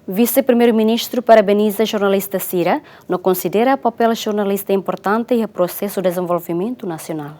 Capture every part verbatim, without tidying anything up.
Vise-Primeiru-Ministru parabeniza jornalista sira, no konsidera papél jornalista importante iha prosesu dezenvolvimentu nasionál.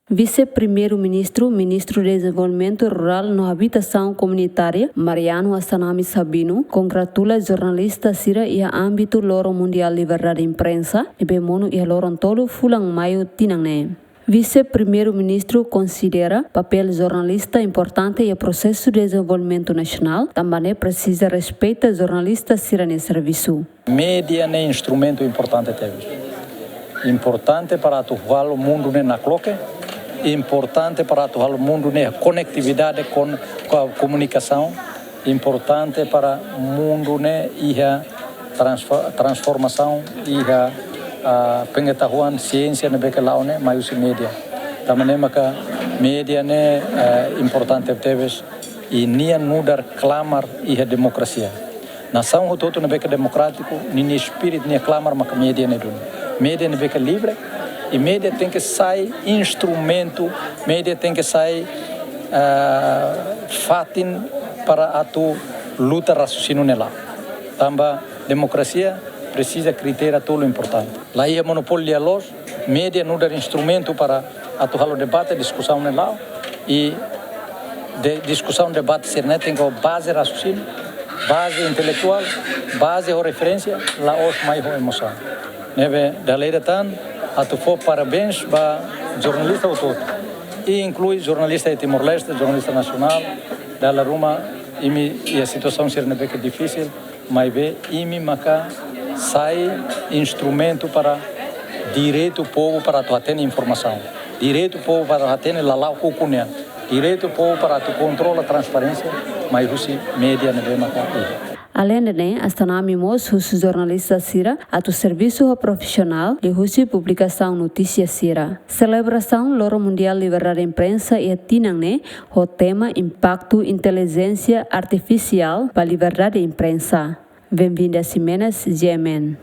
Vise-Primeiru-Ministru, Ministru Dezenvolvimentu Rurál no Abitasaun Komunitária, Mariano Assanami Sabino, kongratula jornalista sira iha ámbitu Loron Mundiál Liberdade Imprensa, ne'ebé monu iha loron tolu fulan Maiu tinan ne'e. Vise-Primeiru-Ministru konsidera papél jornalista importante iha prosesu dezenvolvimentu nasionál, tanba ne'e presiza respeita jornalista sira-nia servisu. Média ne'e instrumentu importante tebes. Importante para atu halo mundu ne'e nakloke, importante para atu halo mundu ne'e konektividade kon, ko-, komunikasaun, importante para mundu ne'e iha transfo-, transformasaun, iha, ah, pengetahuan siénsia ne'ebé ke la'o ne'e mai husi média. Tanba ne'e maka média ne'e, eh, importante tebes i nia nu'udar klamar iha demokrasia. Nasaun hotu-hotu ne'ebé ke demokrátiku, ninia espíritu, nia klamar maka média ne'e duni. Média ne'ebé ke livre, i média tenke sai instrumentu, média tenke sai, ah, fatin para atu luta rasusíniu ne'e la'o. Tanba demokrasia presiza kritéria tolu importante. La iha monopóliu lia-loos, média nu'udar instrumentu para atu halo debate, diskusaun ne'e la'o, i de-, diskusaun, debate sira-ne'e tenke ho baze rasusíniu, baze intelektuál, baze ho referénsia, la'ós mai ho emosaun. Ne'ebé dala ida tan atu fó parabéns ba jornalista hotu-hotu, i inklui jornalista Timor-Leste, jornalista nasionál, dala ruma imi iha situasaun sira ne'ebé ke difisil, maibé imi maka sai instrumentu para direitu povu para atu hatene informasaun, direitu povu para hatene lala'ok ukun nian, direitu povu para atu kontrola transparénsia mai husi média ne'ebé maka iha. Aleinde ne'e, Assanami mós husu jornalista sira atu servisu ho profisionál liuhusi publikasaun notísia sira. Selebrasaun Loron Mundiál Liberdade Imprensa iha tinan ne'e ho tema Impaktu Intelijénsia Artifisiál ba Liberdade Imprensa. Benvinda Ximenes, G M N.